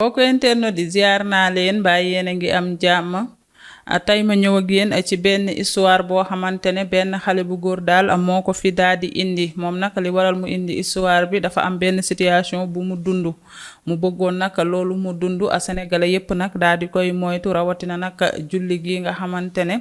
mbokk internet di ziar naa leen bàyyi yéen a ngi am jàmm tey ma ñëw ak yéen ci benn histoire boo xamante ne benn xale bu góor daal moo ko fi daal di indi moom nag li waral mu indi histoire bi dafa am benn situation bu mu dund mu bëggoon nag loolu mu dund a sénégalais yépp nag daal di koy moytu rawatina nag julli gi nga xamante ne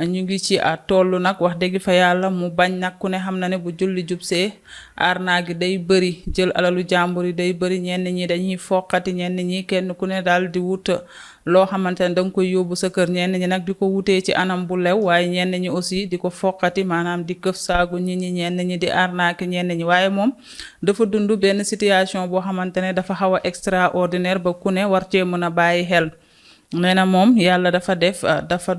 ñu ngi ci tollu nag wax dëgg fa yàlla mu bañ nag ku ne xam na ne bu julli jubsee arnaque gi day bëri jël alalu jàmbur yi day bëri ñenn ñi dañuy foqati ñenn ñi kenn ku ne daal di wut loo xamante ne danga koy yóbbu sa kër ñenn ñi nag di ko wutee ci anam bu lew waaye ñenn ñi aussi di ko foqati maanaam di këf saagu nit ñi ñenn ñi di arnaque ñenn ñi waaye moom dafa dund benn situation boo xamante ne dafa xaw a extraordinaire ba ku ne war cee mën a bàyyi xel. nee na moom yàlla dafa def dafa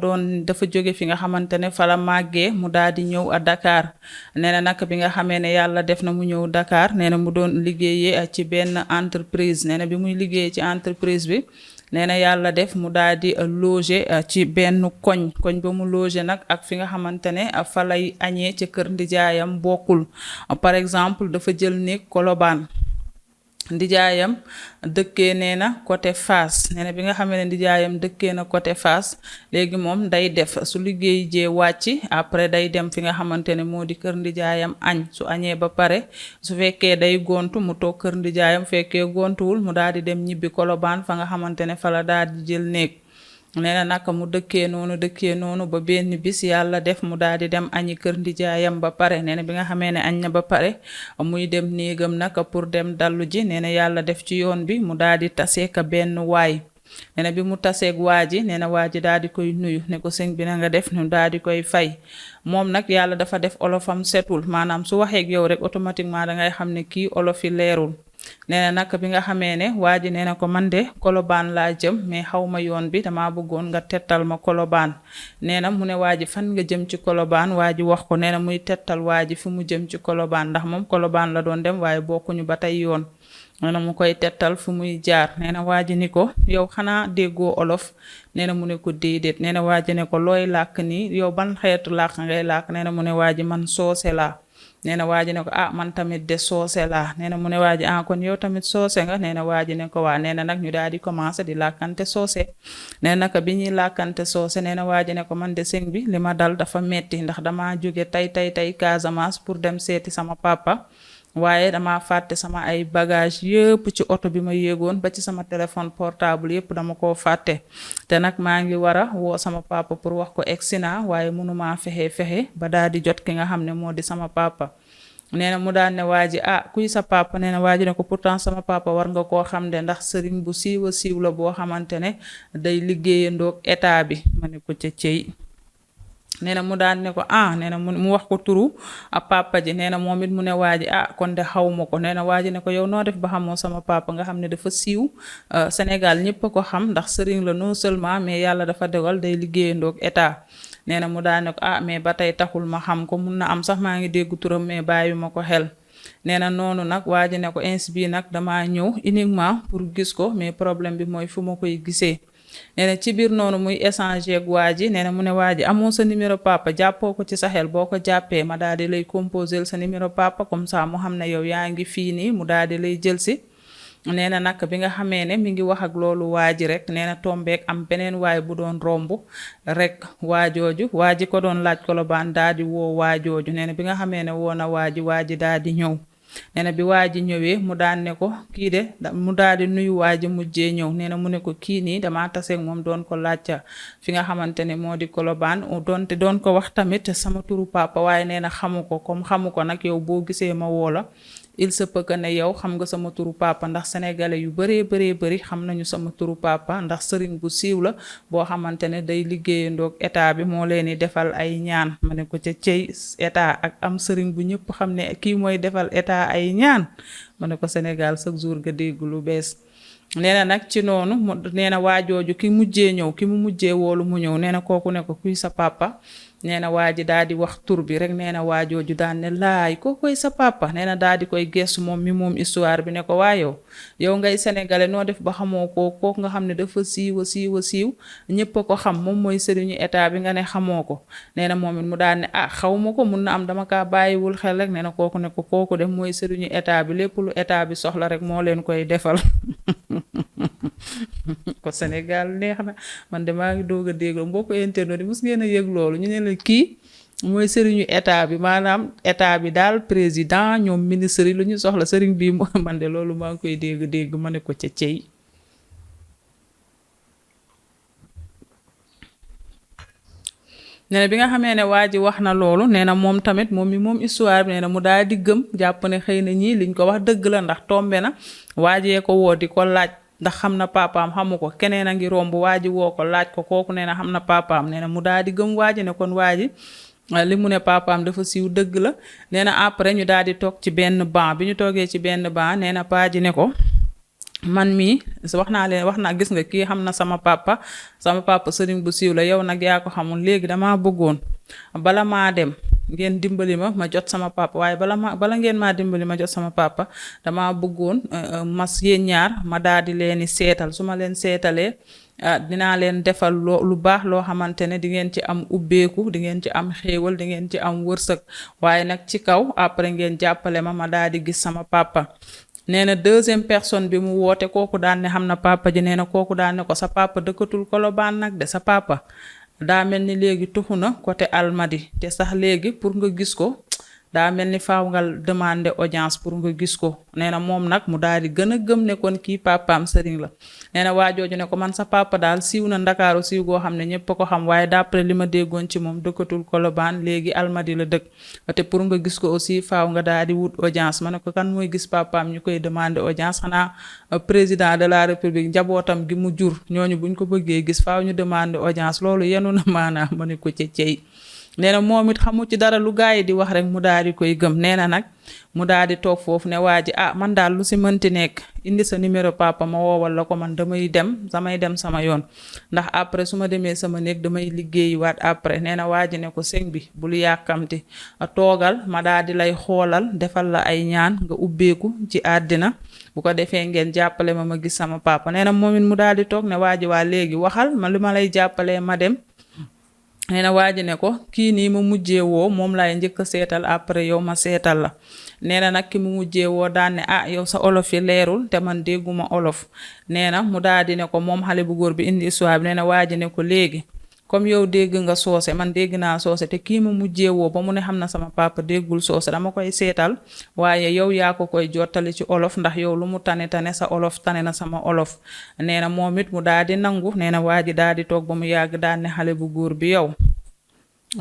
jóge fi nga xamante ne fa la màggee mu daal di ñëw a Dakar nee na nag bi nga xamee ne yàlla def na mu ñëw Dakar nee na mu doon liggéeyee ci benn entreprise nee na bi muy liggéeyee ci entreprise bi nee na yàlla def mu daal di loger ci benn koñ ba mu loger nag ak fi nga xamante ne fa lay añee ca kër ndijaayam bokkul par exemple dafa jël néeg Colobane ndijaayam dëkkee nee na côté Fass nee na bi nga xamee ne ndijaayam dëkkee na côté Fass léegi moom day def su liggéey jee wàcc après day dem fi nga xamante ne moo di kër ndijaayam añ su añee ba pare su fekkee day gontu mu toog kër ndijaayam fekkee gontuwul mu daal di dem ñibbi Colobane fa nga xamante ne fa la daal di jël néeg nee na nag mu dëkkee noonu ba benn bis yàlla def mu daal di dem añi kër ndijaayam ba pare nee na bi nga xamee ne añ na ba pare muy dem néegam nag pour dem dallu ji nee na yàlla def ci yoon bi mu daal di taseeka benn waay nee na bi mu taseeg waa ji nee na waa ji daal di koy nuyu ne ko sëñ bi na nga def ñu daal di koy fay moom nag yàlla dafa def olofam setul maanaam su waxeeg yow rek automatiquement dangay xam ne kii olofi leerul nee na nag bi nga xamee ne waa ji nee na ko man de Colobane laa jëm mais xaw ma yoon bi dama bëggoon nga tettal ma Colobane nee na mu ne waa ji fan nga jëm ci Colobane waa ji wax ko nee na muy tettal waa ji fi mu jëm ci Colobane ndax moom Colobane la doon dem waaye bokkuñu ba tey yoon nee na mu koy tettal fu muy jaar nee na waa ji ni ko yow xanaa déggoo olof nee na mu ne ko déedéet nee na waa ji ne ko looy làkk nii yow ban xeetu làkk ngay làkk nee na mu ne waa ji man soose laa nee na waa ji ne ko man tamit de soose laa nee na mu ne waa ji kon yow tamit soose nga nee na waa ji ne ko waa nee na nag ñu daal di commencé di làkkante soose nee na naka bi ñuy làkkante soose nee na waa ji ne ko man de sëñ bi li ma dal dafa metti ndax dama jóge tey Casamance pour dem seeti sama papa waaye dama fàtte sama ay bagage yëpp ci oto bi ma yéegoon ba ci sama téléphone portable yëpp dama koo fàtte te nag maa ngi war a woo sama papa pour wax ko egsi naa waaye mënumaa fexe ba daal di jot ki nga xam ne moo di sama papa nee na mu daan ne waa ji kuy sa papa nee na waa ji ne ko pourtant sama papa war nga koo xam de ndax sëriñ bu siiw la boo xamante ne day liggéeyandoog état bi ma ne ko ca cey nee na mu daan ne ko nee na mu wax ko turu papa ji nee na moom it mu ne waa ji kon de xaw ma ko nee na waa ji ne ko yow noo def ba xamoo sama papa nga xam ne dafa siiw Sénégal ñëpp a ko xam ndax sëriñ la non seulement mais yàlla dafa dogal day liggéeyandoog état nee na mu daan ne ko mais ba tey taxul ma xam ko mun na am sax maa ngi dégg turam mais bàyyi ma ko xel nee na noonu nag waa ji ne ko ins bii nag damaa ñëw uniquement pour gis ko mais problème bi mooy fu ma koy gisee nee na ci biir noonu muy échanger ak waa ji nee na mu ne waa ji amoo sa numéro papa jàppoo ko ci sa xel boo ko jàppee ma daal di lay composer sa numéro papa comme ça mu xam ne yow yaa ngi fii nii mu daal di lay jël si nee na nag bi nga xamee ne mi ngi wax ak loolu waa ji rek nee na tombeek am beneen waay bu doon romb rek waa ji ko doon laaj Colobane daal di woo waajooju nee na bi nga xamee ne woo na waa ji daal di ñëw nee na bi waa ji ñëwee mu daan ne ko kii de mu daal di nuyu waa ji mujjee ñëw nee na mu ne ko kii nii dama taseeg moom doon ko laajta fi nga xamante ne moo di Colobane doon ko wax tamit sama turu papa waaye nee na xamu ko comme xamu ko nag yow boo gisee ma woo la il se peut que ne yow xam nga sama turu papa ndax sénégalais yu bëree xam nañu sama turu papa ndax sëriñ bu siiw la boo xamante ne day liggéeyandoog état bi moo leen di defal ay ñaan ma ne ko ca cey état ak am sëriñ bu ñëpp xam ne kii mooy defal état ay ñaan ma ne ko Sénégal chaque jour nga dégg lu bees nee na nag ci noonu nee na waajooju ki mu mujjee woolu mu ñëw nee na kooku ne ko kuy sa papa nee na waa ji daal di wax tur bi rek nee na waajooju daan ne laay koo koy sa papa nee na daal di koy gestu moom histoire bi ne ko waa yow ngay sénégalais noo def ba xamoo kooku nga xam ne dafa siiw ñëpp a ko xam moom mooy sëriñu état bi nga ne xamoo ko nee na moom it mu daan ne xaw ma ko mun na am dama kaa bàyyiwul xel rek nee na kooku ne ko kooku def mooy sëriñu état bi lépp lu état bi soxla rek moo leen koy defal ko Sénégal neex na man de maa ngi doog a dégg mbokk internet yi mos ngeen a yëg loolu ñu ne la kii mooy sëriñu état bi maanaam état bi daal président ñoom ministre yi lu ñu soxla sëriñ bi man de loolu maa ngi koy dégg ma ne ko ca cey nee na bi nga xamee ne waa ji wax na loolu nee na moom tamit moom histoire bi nee na mu daal di gëm jàpp ne xëy na ñii liñ ko wax dëgg la ndax tombe na waajee ko woo di ko laaj ndax xam na papaam xamu ko keneen a ngi romb waa ji woo ko laaj ko kooku nee na xam na papaam nee na mu daal di gëm waa ji ne kon waa ji li mu ne papaam dafa siiw dëgg la nee na après ñu daal di toog ci benn banc bi ñu toogee ci benn banc nee na paa ji ne ko man mii wax naa gis nga kii xam na sama papa sëriñ bu siiw la yow nag yaa ko xamul léegi damaa bëggoon bala maa dem ngeen dimbali ma jot sama papa waaye bala ngeen maa dimbali ma jot sama papa damaa bëggoon mas yéen ñaar ma daal di leen seetal su ma leen seetalee dinaa leen defal lu baax loo xamante ne di ngeen ci am ubbeeku di ngeen ci am xéewal di ngeen ci am wërsëg waaye nag ci kaw après ngeen jàppale ma daal di gis sama papa. nee na deuxième personne bi mu woote kooku daan ne xam na papa ji nee na kooku daan ne ko sa papa dëkkatul Colobane nag de sa papa daa mel ni léegi tuxu na côté Almadi te sax léegi pour nga gis ko daa mel ni faaw nga demander audience pour nga gis ko nee na moom nag mu daal di gën a gëm ne kon kii papaam sëriñ la nee na waa jooju ne ko man sa papa daal siiw na Ndakaaru siiw goo xam ne ñëpp a ko xam waaye d'après li ma déggoon ci moom dëkkatul Colobane léegi Almadi la dëkk te pour nga gis ko aussi faaw nga daal di wut audience ma ne ko kan mooy gis papaam ñu koy demander audience xanaa président de la république njabootam gi mu jur ñooñu buñ ko bëggee gis faaw ñu demander audience loolu yenu na maanaam ma ne ko cey nee na moom it xamu ci dara lu gaa yi di wax rek mu daal di koy gëm nee na nag mu daal di toog foofu ne waa ji man daal lu si mënti nekk indi sa numéro papa ma woowal la ko man damay dem sama yoon ndax après su ma demee sama néeg damay liggéeyiwaat après nee na waa ji ne ko sëñ bi bul yàkkamti toogal ma daal di lay xoolal defal la ay ñaan nga ubbeeku ci àddina bu ko defee ngeen jàppale ma gis sama papa nee na moom it mu daal di toog ne waa ji waa léegi waxal ma li ma lay jàppalee ma dem. nee na waa ji ne ko kii nii ma mujjee woo moom laay njëkk a seetal après yow ma seetal la nee na nag ki mu mujjee woo daan ne yow sa olof yi leerul te man dégguma olof nee na mu daal di ne ko moom xale bu góor bi indi histoire bi nee na waa ji ne ko léegi comme yow dégg nga soose man dégg naa soose te kii ma mujjee woo ba mu ne xam na sama papa déggul soose dama koy seetal waaye yow yaa ko koy jottali ci olof ndax yow lu mu tane sa olof tane na sama olof nee na moom it mu daal di nangu nee na waa ji daal di toog ba mu yàgg daan ne xale bu góor bi yow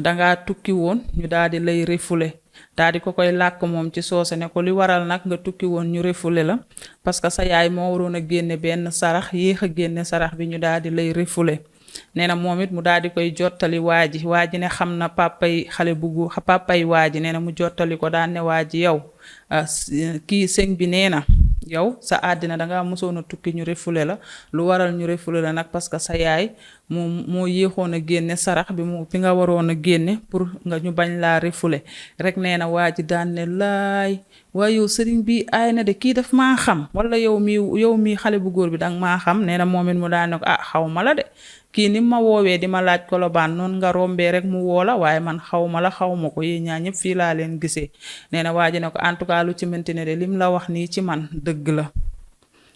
dangaa tukki woon ñu daal di lay refoulé daal di ko koy làkk moom ci soose ne ko li waral nag nga tukki woon ñu refoulé la parce que sa yaay moo waroon a génne benn sarax yéex a génne sarax bi ñu daal di lay refoulé nee na moom it mu daal di koy jottali waa ji ne xam na papay xale bu góor papay waa ji nee na mu jottali ko daan ne waa ji yow kii sëñ bi nee na yow sa àddina dangaa mosoon a tukki ñu refoulé la lu waral ñu refoulé la nag parce que sa yaay moo yéexoon a génne sarax bi nga waroon a génne pour nga ñu bañ laa refoulé rek nee na waa ji daan ne laay waaye yow sëriñ bi aay na de kii daf maa xam wala yow mii xale bu góor bi danga maa xam nee na moom it mu daan ne ko xaw ma la de kii ni ma woowee di ma laaj Colobane noonu nga rombee rek mu woo la waaye man xaw ma ko yéen ñaa ñëpp fii laa leen gisee nee na waa ji ne ko en tout cas lu ci mënti ne de lim la wax nii ci man dëgg la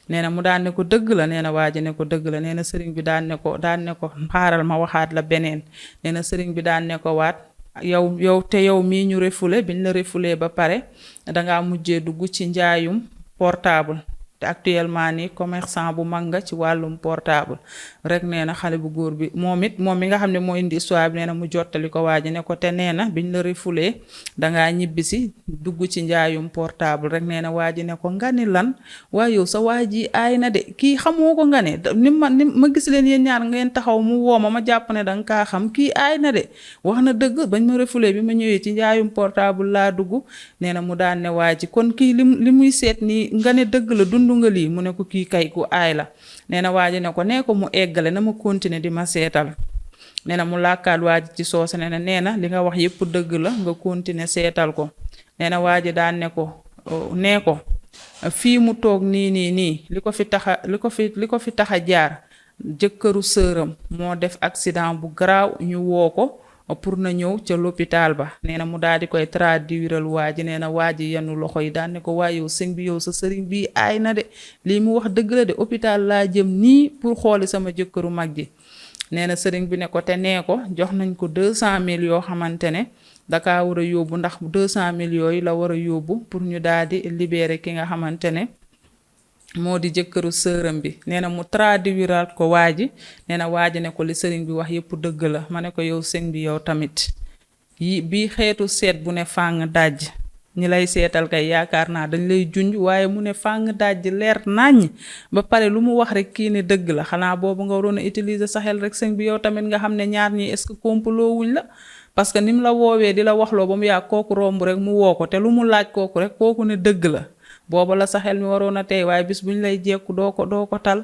nee na mu daan ne ko dëgg la nee na waa ji ne ko dëgg la nee na sëriñ bi daan ne ko xaaral ma waxaat la beneen nee na sëriñ bi daan ne ko waat yow mii ñu refoulé biñ la refoulé ba pare dangaa mujjee dugg ci njaayum portable te actuellement nii commerçant bu mag nga ci wàllum portable rek nee na xale bu góor bi moom mi nga xam ne moo indi histoire bi nee na mu jottali ko waa ji ne ko te nee na biñ la refoulé dangaa ñibbisi dugg ci njaayum portable rek nee na waa ji ne ko nga ni lan waaye yow sa waa ji aay na de kii xamoo ko nga ne ni ma gis leen yéen ñaar ngeen taxaw mu woo ma jàpp ne danga kaa xam kii aay na de wax na dëgg bañ ma refoulé bi ma ñëwee ci njaayum portable laa dugg nee na mu daan ne waa ji kon kii li muy seet nii nga ne dëgg la dundu nga lii mu ne ko kii kay ku aay la nee na waa ji ne ko nee ko mu eggale na ma continuer di ma seetal nee na mu làkkaat waa ji ci soose nee na li nga wax yépp dëgg la nga continuer seetal ko nee na waa ji daan ne ko nee ko fii mu toog nii li ko fi taxa jaar jëkkëru sëram moo def accident bu garaaw ñu woo ko pour na ñëw ca l'hôpital ba. nee na mu daal di koy traduiral waa ji. nee na waa ji yenu loxo yi daan ne ko waa yow sëñ bi yow sa sëriñ bi aay na de lii mu wax dëgg la de hôpital laa jëm nii pour xooli sama jëkkëru mag ji. nee na sëriñ bi ne ko te nee ko jox nañ ko 200 000 yoo xamante ne dakaa war a yóbbu ndax 200 000 yooyu la war a yóbbu pour ñu daal di libérer ki nga xamante ne moo di jëkkëru sëram bi. nee na mu traduiraat ko waa ji. nee na waa ji ne ko li sëriñ bi wax yépp dëgg la. ma ne ko yow sëñ bi yow tamit bii xeetu seet bu ne fàng dajj ñi lay seetal kay yaakaar naa dañ lay junj waaye mu ne fàng dajj leer naññ ba pare lu mu wax rek kii ne dëgg la. xanaa boobu nga waroon a utiliser sa xel rek sëñ bi yow tamit nga xam ne ñaar ñi est-ce que complot wuñ la. parce que ni mu la woowee di la waxloo ba mu yàgg kooku romb rek mu woo ko te lu mu laaj kooku rek kooku ne dëgg la. booba la sa xel mi waroon a tey waaye bis bu ñu lay jekku doo ko tal.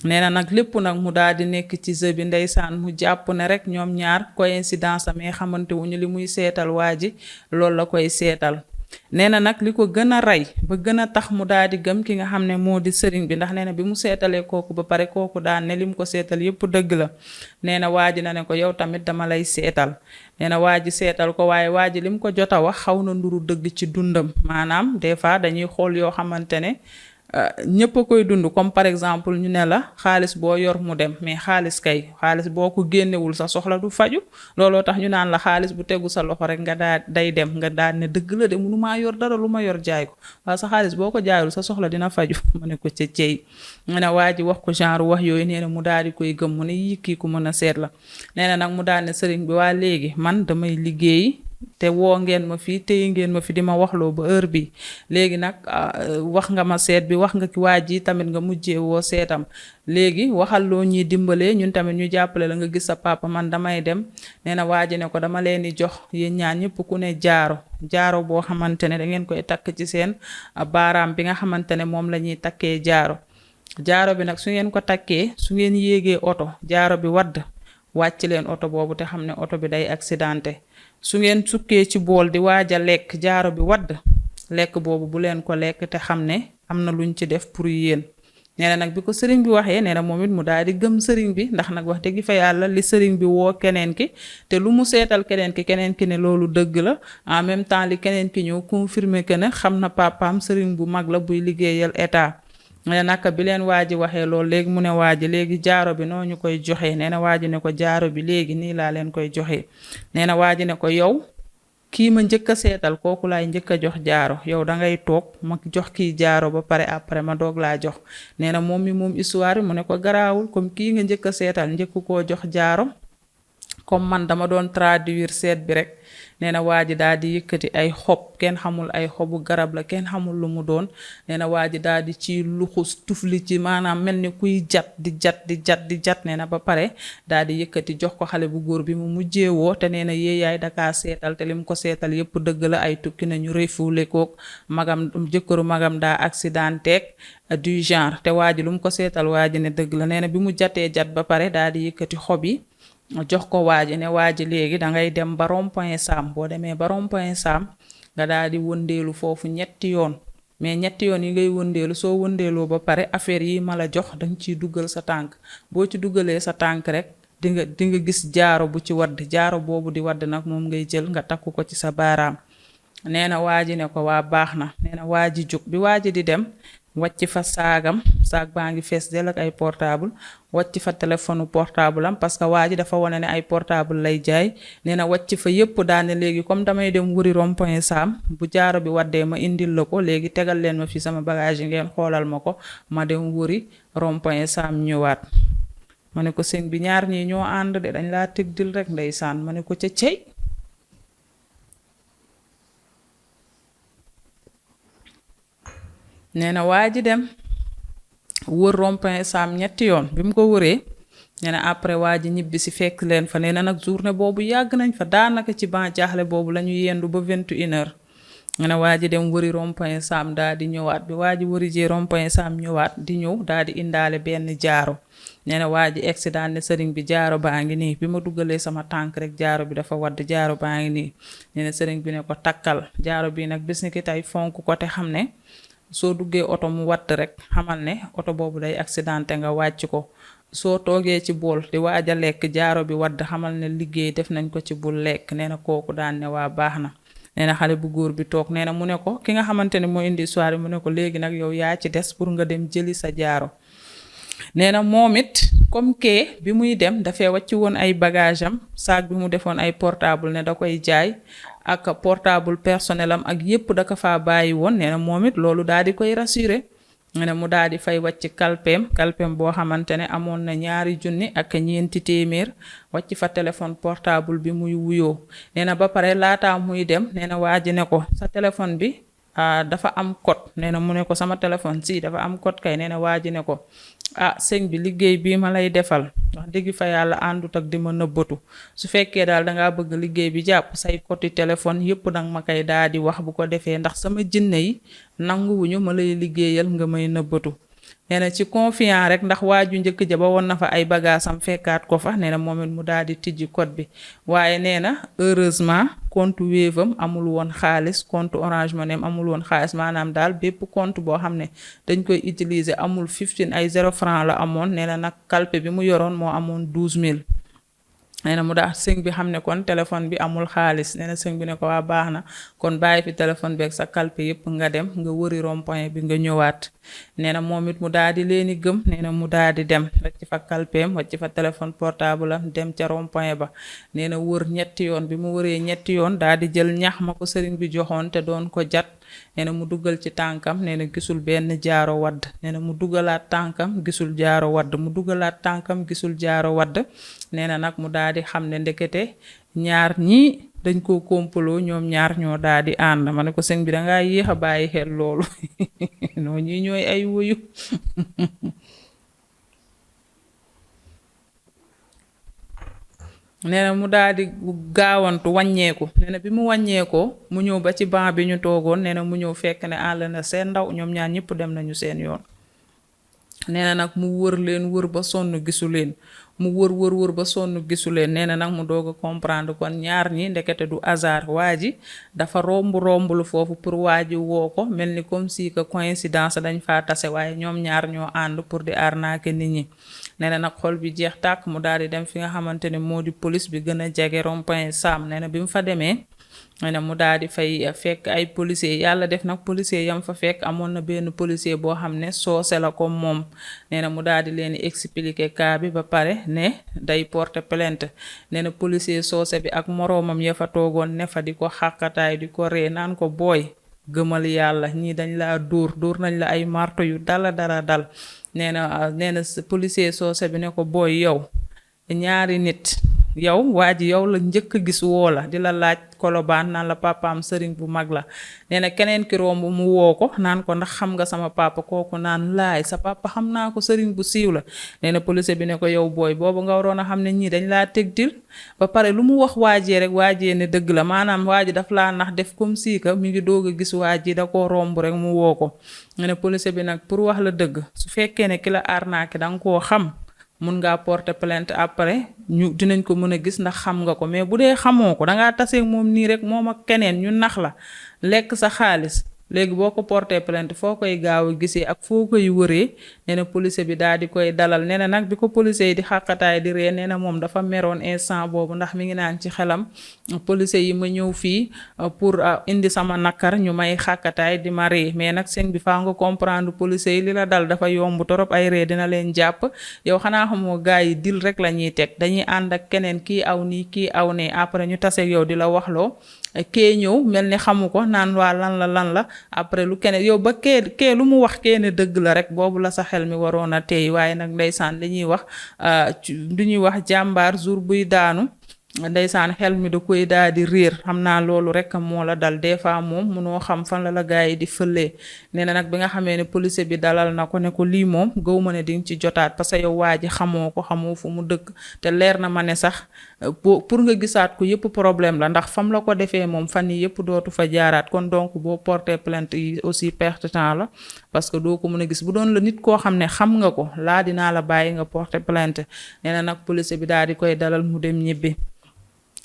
nee na nag lépp nag mu daal di nekk ci jeu bi ndeysaan mu jàpp ne rek ñoom ñaar coïncidence amee xamante wuñu li muy seetal waa ji loolu la koy seetal. nee na nag li ko gën a rey ba gën a tax mu daal di gëm ki nga xam ne moo di sëriñ bi ndax nee na bi mu seetalee kooku ba pare kooku daan ne lim ko seetal yépp dëgg la. nee na waa ji na ne ko yow tamit dama lay seetal. nee na waa ji seetal ko waaye waa ji lim ko jot a wax xaw na nduru dëgg ci dundam. maanaam des fois dañuy xool yoo xamante ne ñëpp a koy dund comme par exemple ñu ne la xaalis boo yor mu dem mais xaalis boo ko génnewul sa soxla du faju. looloo tax ñu naan la xaalis bu tegu sa loxo rek nga daal day dem nga daal ne dëgg la de mënu maa yor dara lu ma yor jaay ko waaye sa xaalis boo ko jaayul sa soxla dina faju. ma ne ko ca cey. mu ne waa ji wax ko genre wax yooyu nee na mu daal di koy gëm mu ne yii kii ku mën a seet la. nee na nag mu daal ne sëriñ bi waa léegi man damay liggéey te woo ngeen ma fii téye ngeen ma fi di ma waxloo ba heure bi léegi nag wax nga ma seet bi wax nga ki waa ji tamit nga mujjee woo seetam léegi waxal loo ñuy dimbalee ñun tamit ñu jàppale la nga gis sa papa man damay dem. nee na waa ji ne ko dama leen di jox yéen ñaan ñëpp ku ne jaaro boo xamante ne da ngeen koy takk ci seen baaraam bi nga xamante ne moom la ñuy takkee jaaro bi nag su ngeen ko takkee su ngeen yéegee oto jaaro bi wadd wàcc leen oto boobu te xam ne oto bi day accidenté. su ngeen sukkee ci bool di waaj a lekk jaaro bi wadd lekk boobu bu leen ko lekk te xam ne am na luñ ci def pour yéen. nee na nag bi ko sëriñ bi waxee nee na moom it mu daal di gëm sëriñ bi ndax nag wax dëgg fa yàlla li sëriñ bi woo keneen ki te lu mu seetal keneen ki ne loolu dëgg la en même temps li keneen ki ñëw confirmer que ne xam na papaam sëriñ bu mag la buy liggéeyal état. nee naka bi leen waa ji waxee loolu léegi mu ne waa ji léegi jaaro bi noo ñu koy joxee. nee na waa ji ne ko jaaro bi léegi nii laa leen koy joxee. nee na waa ji ne ko yow kii ma njëkk a seetal kooku laay njëkk a jox jaaro yow da ngay toog ma jox kii jaaro ba pare après ma doog laa jox. nee na moom histoire mu ne ko garaawul comme kii nga njëkk a seetal njëkk koo jox jaaro comme man dama doon traduire seet bi rek. nee na waa ji daal di yëkkati ay xob kenn xamul ay xobu garab la kenn xamul lu mu doon. nee na waa ji daal di ci luxus tufli ci maanaam mel ni kuy jat di jat nee na ba pare daal di yëkkati jox ko xale bu góor bi mu mujjee woo te nee na yéeyaay dakaa seetal te lim ko seetal yépp dëgg la ay tukki nañu refoulé kook magam jëkkëru magam daa accidenté du genre te waa ji lu mu ko seetal waa ji ne dëgg la. nee na bi mu jatee jat ba pare daal di yëkkati xob yi jox ko waa ji ne waa ji léegi dangay dem ba rond-point Sam boo demee ba rond-point Sam nga daal di wëndeelu foofu 3 yoon mais 3 yoon yi ngay wëndeelu soo wëndeeloo ba pare affaire yi ma la jox danga ciy dugal sa tànk boo ci dugalee sa tànk rek di nga gis jaaro bu ci wadd jaaro boobu di wadd nag moom ngay jël nga takku ko ci sa baaraam. nee na waa ji ne ko waa baax na. nee na waa ji jóg bi waa ji di dem wàcc fa saag baa ngi fees del ak ay portable wàcc fa téléphone portable am parce que waa ji dafa wane ne ay portable lay jaay. nee na wàcc fa yépp daane léegi comme damay dem wuri rond-point Sam bu jaaro bi waddee ma indil la ko léegi tegal leen ma fi sama bagage yi ngeen xoolal ma ko ma dem wuri rond-point Sam ñëwaat. ma ne ko sëñ bi ñaar ñii ñoo ànd de dañ laa teg dil rek ndeysaan ma ne ko ca cey. nee na waa ji dem wër rond-point Sam 3 yoon bi mu ko wëree nee na après waa ji ñibbi si fekk leen fa. nee na nag journée boobu yàgg nañ fa daanaka ci ban jaaxle boobu la ñu yendu ba 21h. nee na waa ji dem wëri rond-point Sam daal di ñëwaat bi waa ji wëri jee rond-point Sam ñëwaat di ñëw daal di indaale benn jaaro. nee na waa ji accident ne sëriñ bi jaaro baa ngi nii bi ma dugalee sama tànk rek jaaro bi dafa wadd jaaro baa ngi nii. nee na sëriñ bi ne ko takkal jaaro bi nag bis ni ki tey fonk ko te xam ne soo duggee oto mu watt rek xamal ne oto boobu day accidenté nga wàcc ko soo toogee ci bool di waaj a lekk jaaro bi wadd xamal ne liggéey def nañ ko ci bul lekk nee na kooku daan ne waa baax na. nee na xale bu góor bi toog nee na mu ne ko ki nga xamante ne moo indi histoire bi mu ne ko léegi nag yow yaa ci des pour nga dem jëli sa jaaro. nee na moom it comme que bi muy dem dafay wàcc woon ay bagage am saak bi mu defoon ay portable ne da koy jaay ak portable personnel am ak yépp da ko faa bàyyi woon nee na moom it loolu daal di koy rassuré. nee na mu daal di fay wàcc kalpeem boo xamante ne amoon na 2,000 ak ñeenti téeméer wàcc fa téléphone portable bi muy wuyoo. nee na ba pare laataa muy dem nee na waa ji ne ko sa téléphone bi dafa am code nee na mu ne ko sama téléphone si dafa am code kay nee na waa ji ne ko sëñ bi liggéey bii ma lay defal wax dëgg fa yàlla àndut ak di ma nëbbatu su fekkee daal dangaa bëgg liggéey bi jàpp say code téléphone yépp danga ma koy daal di wax bu ko defee ndax sama jinne yi nanguwuñu ma lay liggéeyal nga may nëbbatu. nee na ci confiant rek ndax waaju njëkk ja ba woon na fa ay bagaasam fekkaat ko fa nee na moom it mu daal di tijji code bi waaye nee na heureusement compte Wave am amul woon xaalis compte Orange Money am amul woon xaalis maanaam daal bépp compte boo xam ne dañ koy utiliser amul 15 ay 0 franc la amoon nee na nag kalpe bi mu yoroon moo amoon 12,000. nee na mu daal sëñ bi xam ne kon téléphone bi amul xaalis nee na sëñ bi ne ko waa baax na kon bàyyi fi téléphone beeg sa kalpe yépp nga dem nga wëri rond-point bi nga ñëwaat. nee na moom it mu daal di leeni gëm nee na mu daal di dem wàcc fa kalpeem wàcc fa téléphone portable am dem ca rond-point ba. nee na wër ñetti yoon bi mu wëree ñetti yoon daal di jël ñax ma ko sëriñ bi joxoon te doon ko jat. nee na mu dugal ci tànkam nee na gisul benn jaaro wadd nee na mu dugalaat tànkam gisul jaaro wadd mu dugalaat tànkam gisul jaaro wadd. nee na nag mu daal di xam ne ndekete ñaar ñii dañ koo kompaloo ñoom ñaar ñoo daal di ànd ma ne ko sëñ bi dangaa yéex a bàyyi xel loolu noo ñii ñooy ay wuyu nee na mu daal di gaawantu wàññeeku nee na bi mu wàññeekoo mu ñëw ba ci banc bi ñu toogoon nee na mu ñëw fekk ne àll na seen ndaw ñoom ñaar ñëpp dem nañu seen yoon. nee na nag mu wër leen wër ba sonn gisu leen mu wër ba sonn gisu leen nee na nag mu doog a comprendre kon ñaar ñi ndekete du hasard waa ji dafa romb lu foofu pour waa ji woo ko mel ni comme si que coïncidence dañ faa tase waaye ñoom ñaar ñoo ànd pour di arnaquer nit ñi. nee na nag xol bi jeex tàkk mu daal di dem fi nga xamante ne moo di police bi gën a jege rond-point Sam nee na bi mu fa demee. nee na mu daal di fay fekk ay policier yàlla def nag policier yam fa fekk amoon na benn policier boo xam ne soose la ko moom nee na mu daal di leen expliquer cas bi ba pare ne day porter plainte nee na policier soose bi ak moroomam ya fa toogoon ne fa di ko xàqataay di ko ree naan ko booy gëmal yàlla ñii dañ laa dóor nañ la ay marto yu dala dal nee na policier soose bi ne ko booy yow ñaari nit yow waa ji yow la njëkk gis woo la di la laaj kolobaan naan la papaam sëriñ bu mag la nee na keneen ki romb mu woo ko naan ko ndax xam nga sama papa kooku naan laay sa papa xam naa ko sëriñ bu siiw la nee na police bi ne ko yow booy boobu nga waroon a xam ne ñii dañ laa teg dil ba pare lu mu wax waajee rek waajee ne dëgg la maanaam waa ji daf laa nax def comme si que mi ngi doog a gis waa ji da koo romb rek mu woo ko nee na police bi nag pour wax la dëgg su fekkee ne ki la arnaqué danga koo xam mun ngaa porter plainte après ñu dinañ ko mën a gis ndax xam nga ko mais bu dee xamoo ko dangaa taseeg moom nii rek moom ak keneen ñu nax la lekk sa xaalis léegi boo ko porter plainte foo koy gaaw a gisee ak foo koy wëree nee na police bi daal di koy dalal nee na nag bi ko police yi di xàqataay di ree nee na moom dafa meroon instant boobu ndax mi ngi naan ci xelam police yi ma ñëw fii pour indi sama nakar ñu may xàqataay di ma ree mais nag sëñ bi faa nga comprendre police yi li la dal dafa yomb torop ay ree dina leen jàpp yow xanaa xamoo gars yi dil rek la ñuy teg dañuy ànd ak keneen kii aw nii kii aw ne après ñu taseeg yow di la waxloo kee ñëw mel ni xamu ko naan waa lan la après lu keneen yow ba kee lu mu wax kee ne dëgg la rek boobu la sa xel mi waroon a teey waaye nag ndeysaan li ñuy wax jàmbaar jour buy daanu ndeysaan xel mi da koy daal di réer xam naa loolu rek moo la dal des fois moom munoo xam fan la gars yi di fëlee nee na nag bi nga xamee ne police bi dalal na ko ne ko lii moom gaw ma ne di nga ci jotaat parce que yow waa ji xamoo fu mu dëkk te leer na ma ne sax pour nga gisaat ko yëpp problème la ndax fam la ko defee moom fan yi yëpp dootu fa jaaraat kon donc boo porter plainte yi aussi perte temps la parce que doo ko mën a gis bu doon la nit koo xam ne xam nga ko laa dinaa la bàyyi nga porter plainte nee na nag police bi daal di koy dalal mu dem ñibbi.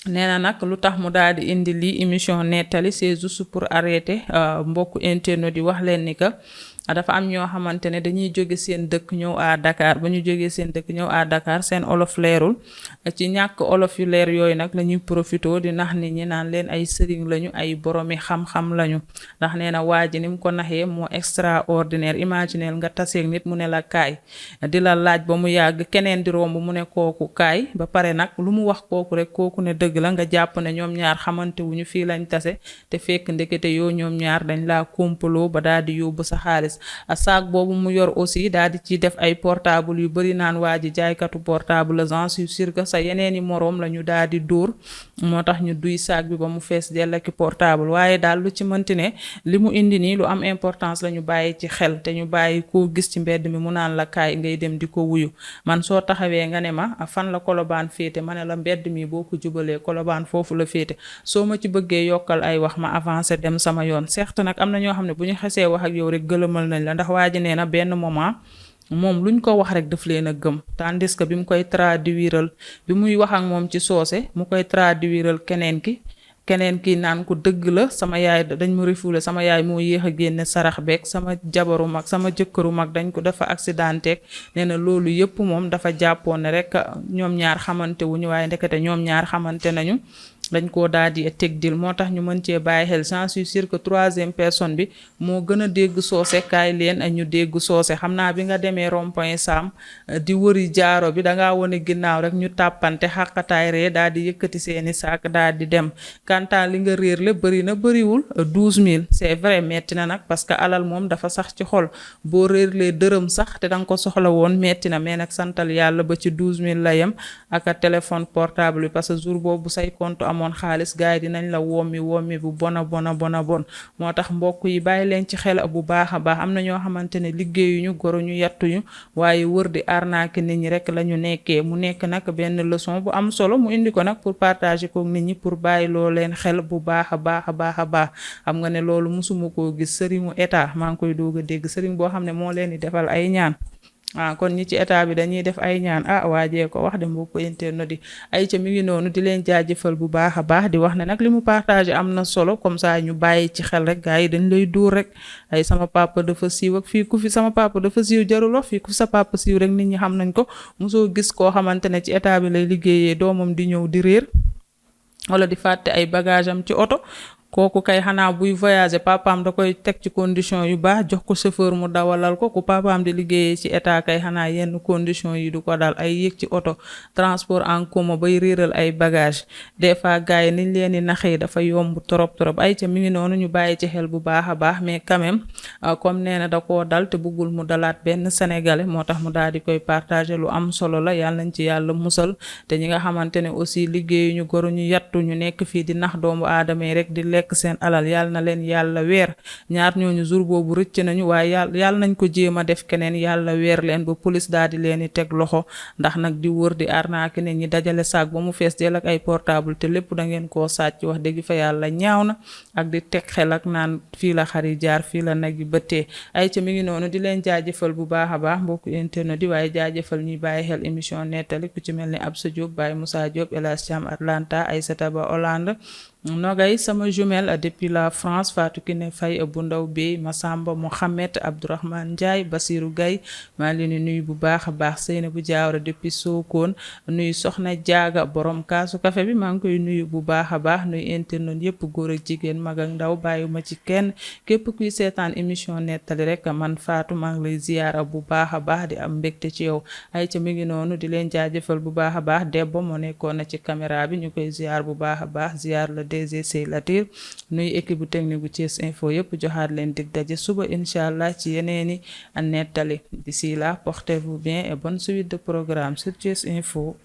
nee na nag lu tax mu daal di indi lii émission nettali c'est juste pour arrêter mbokku internet di wax leen ni que dafa am ñoo xamante ne dañuy jóge seen dëkk ñëw à Dakar ba ñu jógee seen dëkk ñëw à Dakar seen olof leerul ci ñàkk olof yu leer yooyu nag la ñuy profité di nax nit ñi naan leen ay sëriñ lañu ay boromi xam-xam lañu ndax nee na waa ji ni mu ko naxee moo extraordinaire. Imagineel nga taseeg nit mu ne la kaay di la laaj ba mu yàgg keneen di romb mu ne kooku kaay ba pare nag lu mu wax kooku rek kooku ne dëgg la nga jàpp ne ñoom ñaar xamante wuñu fii lañ tase te fekk ndekete yoo ñoom ñaar dañ laa kompaloo ba daal di yóbbu sa xaalis. saak boobu mu yor aussi daal di ci def ay portable yu bari naan waa ji jaaykatu portable j'en suis sûr que sa yeneeni moroom la ñu daal di dóor moo tax ñu duy saak bi ba mu fees dell ak portable. waaye daal lu ci mënti ne li mu indi nii lu am importance la ñu bàyyi ci xel te ñu bàyyi koo gis ci mbedd mi mu naan la kaay ngay dem di ko wuyu. man soo taxawee nga ne ma fan la Colobane féete ma ne la mbedd mi boo ko jubalee Colobane foofu la féete soo ma ci bëggee yokkal ay wax ma avancé dem sama yoon. certes nag am na ñoo xam ne bu ñu xesee wax ak yow rek gëlëmal nañ la ndax waa ji nee na benn moment moom luñ ko wax rek daf leen a gëm tandis que bi mu koy traduiral bi muy wax ak moom ci soose mu koy traduiral keneen ki naan ko dëgg la sama yaay dañ ma refoulé sama yaay moo yéex a génne sarax beeg sama jabaru mag sama jëkkëru mag dañ ko dafa accidenté nee na loolu yëpp moom dafa jàppoon ne rek ñoom ñaar xamante wuñu waaye ndekete ñoom ñaar xamante nañu dañ koo daal di teg dil moo tax ñu mën cee bàyyi xel j'en suis sûr que troisième personne bi moo gën a dégg soose kaay leen ñu dégg soose. xam naa bi nga demee rond-point Sam di wëri jaaro bi dangaa wone ginnaaw rek ñu tàppante xàqataay ree daal di yëkkati seeni saak daal di dem. kantaan li nga réer le bëri na bëriwul 12000 c'est vrai metti na nag parce que alal moom dafa sax ci xol boo réerlee dërëm sax te danga ko soxla woon metti na mais nag santal yàlla ba ci 12000 la yem ak téléphone portable bi parce que jour boobu say compte amoon xaalis gars yi dinañ la wommi bu bon moo tax mbokk yi bàyyi leen ci xel bu baax a baax. am na ñoo xamante ne liggéeyuñu goruñu yattuñu waaye wër di arnaque nit ñi rek la ñu nekkee. mu nekk nag benn leçon bu am solo mu indi ko nag pour partager ko nit ñi pour bàyyi loo leen xel bu baax a baax. xam nga ne loolu musuma koo gis sëriñu état maa ngi koy doog a dégg sëriñ boo xam ne moo leen di defal ay ñaan. kon ñi ci état bi dañuy def ay ñaan waajee ko wax de mbokk internet di ay ca mi ngi noonu di leen jaajëfal bu baax a baax di wax ne nag li mu partagé am na solo comme ça ñu bàyyi ci xel rek gars yi dañ lay duur rek ay sama papa dafa siiw ak fii ku fi sama papa dafa siiw jarul wax fii ku fi sa papa siiw rek nit ñi xam nañ ko. mosoo gis koo xamante ne ci état bi lay liggéeyee doomam di ñëw di réer wala di fàtte ay bagage am ci oto. kooku kay xanaa buy voyager papaam da koy teg ci condition yu baax jox ko chauffeur mu dawalal ko ku papaam di liggéeyee ci état kay xanaa yenn condition yi du ko dal ay yéeg ci oto transport en commun bay réeral ay bagage des fois gars yi niñ leen di naxee dafa yomb trop ay ca mi ngi noonu ñu bàyyi ci xel bu baax a baax mais quand même comme nee na da koo dal te bëggul mu dalaat benn sénégalais moo tax mu daal di koy partager lu am solo la yàlla nañ ci yàlla musal te ñi nga xamante ne aussi liggéeyuñu goruñu yattu ñu nekk fii di nax doomu aadama yi rek di lekk seen alal yàlla na leen yàlla weer. ñaar ñooñu jour boobu rëcc nañu waaye yàlla nañ ko jéem a def keneen yàlla weer leen ba police daal di leen di teg loxo ndax nag di wër di arnaque nit ñi dajale saak ba mu fees del ak ay portable te lépp da ngeen koo sàcc wax dëgg fa yàlla ñaaw na ak di teg xel ak naan fii la xar yi jaar fii la nag yi bëttee. ay ca mi ngi noonu di leen jaajëfal bu baax a baax mbokku internet di waaye jaajëfal ñuy bàyyi xel émission nettali ku ci mel ni Absa Diop Baye Moussa Diop El Hadj Thiam Atlanta Aïssata Ba Hollande Nogay sama jumelle depuis la France Fatou Kiné Faye bu ndaw bi Massamba Mohamed Abdourahmane Ndiaye Basirou Gaye maa ngi leen di nuyu bu baax a baax Seynabou Diawara depuis Sokone nuyu Soxna Jaaga borom kaasu café bi maa ngi koy nuyu bu baax a baax nuyu internet yëpp góor ak jigéen mag ak ndaw bàyyiwuma ci kenn képp kuy seetaan émission nettali rek man Fatou maa ngi lay ziyaara bu baax a baax di am mbégte ci yow. ay ca mi ngi noonu di leen jaajëfal bu baax a baax Debbo moo nekkoon na ci caméra bi ñu koy ziyaar bu baax a baax ziyaar la DG Latir nuy équipe bu technique bu Thiès Info yëpp joxaat leen dig daje suba incha allah ci yeneeni a nettali. D'ici là portez-vous bien et bonne suite de programme sur Thiès Info.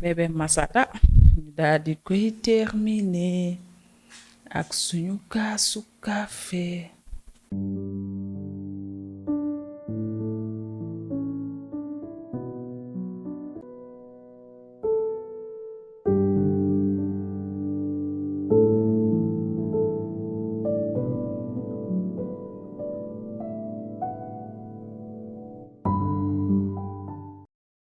Bébé Massata ñu daal di koy terminer ak suñu kaasu café.